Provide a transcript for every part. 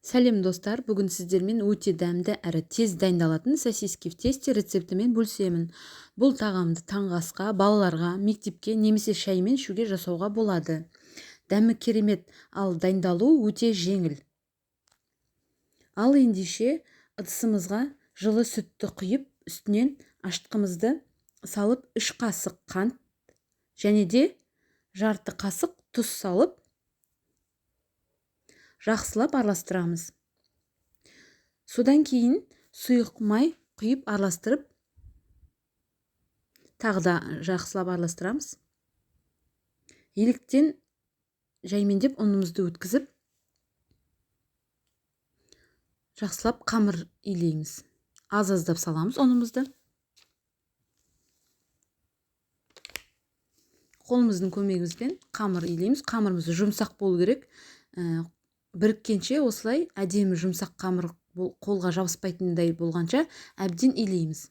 Сәлем достар, бүгін сіздермен өте дәмді әрі тез дайындалатын сосиски в тесте рецептімен бөлісемін. Бұл тағамды таңғы асқа, балаларға, мектепке немесе шаймен ішуге жасауға болады. Дәмі керемет, ал дайындалу өте жеңіл. Ал ендеше ыдысымызға жылы сүтті құйып, үстінен ашытқымызды салып, 3 қасық қант және де жарты қасық тұз салып, жақсылап араластырамыз. Содан кейін сұйық май құйып араластырып, тағы да жақсылап араластырамыз. Еліктен жаймендеп ұнымызды өткізіп, жақсылап қамыр илейміз. Аз-аздап саламыз ұнымызды. Қолымыздың көмегімізбен қамыр илейміз. Қамырымыз жұмсақ болу керек. Біріккенше осылай әдемі жұмсақ қамыр қолға жабыспайтындай болғанша әбден илейміз.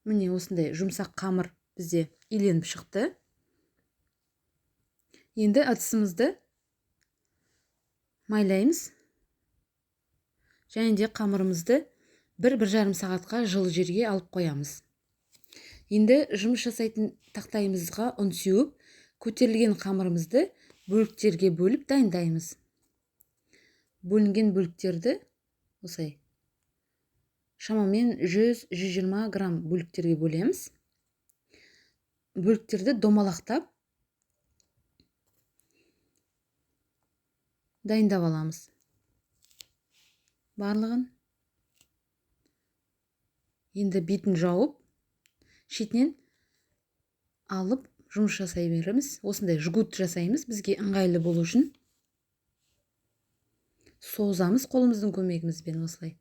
Міне осындай жұмсақ қамыр бізде иленіп шықты. Енді ыдысымызды майлаймыз. Және де қамырымызды бір жарым сағатқа жылы жерге алып қоямыз. Енді жұмыс жасайтын тақтайымызға ұн сеуіп, көтерілген қамырымызды бөліктерге бөліп дайындаймыз. Бөлінген бөліктерді осылай шамамен 100-120 грамм бөліктерге бөлеміз. Бөліктерді домалақтап дайындап аламыз. Барлығын. Енді бетін жауып, шетінен алып жұмыс жасай береміз. Осындай жгут жасаймыз, бізге ыңғайлы болу үшін. Созамыз қолымыздың көмегімізбен осылай.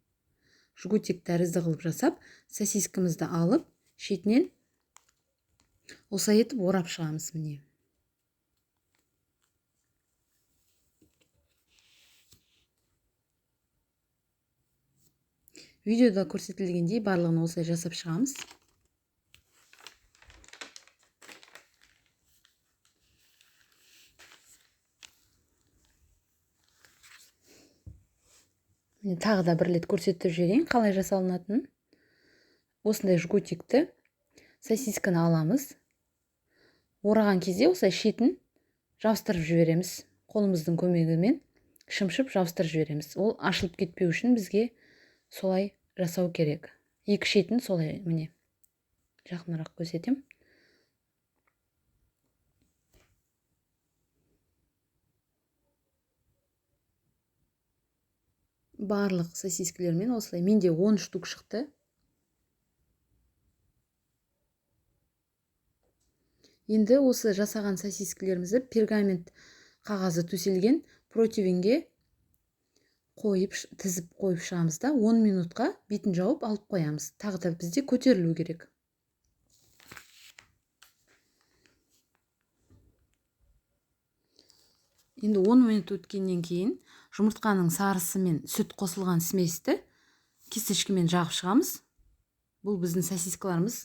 Жгутик тәрізді қылып жасап, сосискамызды алып, шетінен осылай етіп орап шығамыз міне. Видеода көрсетілгендей барлығын осылай жасап шығамыз. Міне тағы да бір рет көрсетіп жіберейін қалай жасалынатынын. Осындай жгутикті сосисканы аламыз. Ораған кезде осылай шетін жабыстырып жібереміз. Қолымыздың көмегімен шымшып жабыстырып жібереміз. Ол ашылып кетпеу үшін бізге солай жасау керек. Екі шетін солай міне жақынырақ көрсетемін. Барлық сосискілермен осылай. Менде 10 штук шықты. Енді осы жасаған сосискілерімізді пергамент қағазы төселген противенге қойып, тізіп қойып шығамыз да 10 минутқа бетін жауып алып қоямыз. Тағы да бізде көтерілу керек. Енді 10 минут өткеннен кейін жұмыртқаның сарысы мен сүт қосылған сместі кисточкамен жағып шығамыз. Бұл біздің сосискаларымыз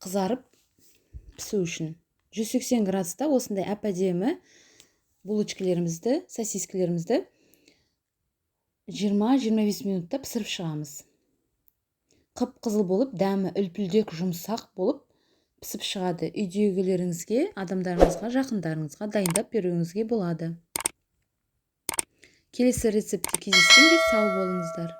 қызарып пісу үшін. 180 градуста осындай әп-әдемі булочкалерімізді, сосискалерімізді 20-25 минутта пісіріп шығамыз. Қып-қызыл болып, дәмі үлпілдек жұмсақ болып пісіп шығады. Үйдегілеріңізге, адамдарыңызға, жақындарыңызға дайындап беруіңізге болады. Келесі рецептте кездескенше сау болыңыздар.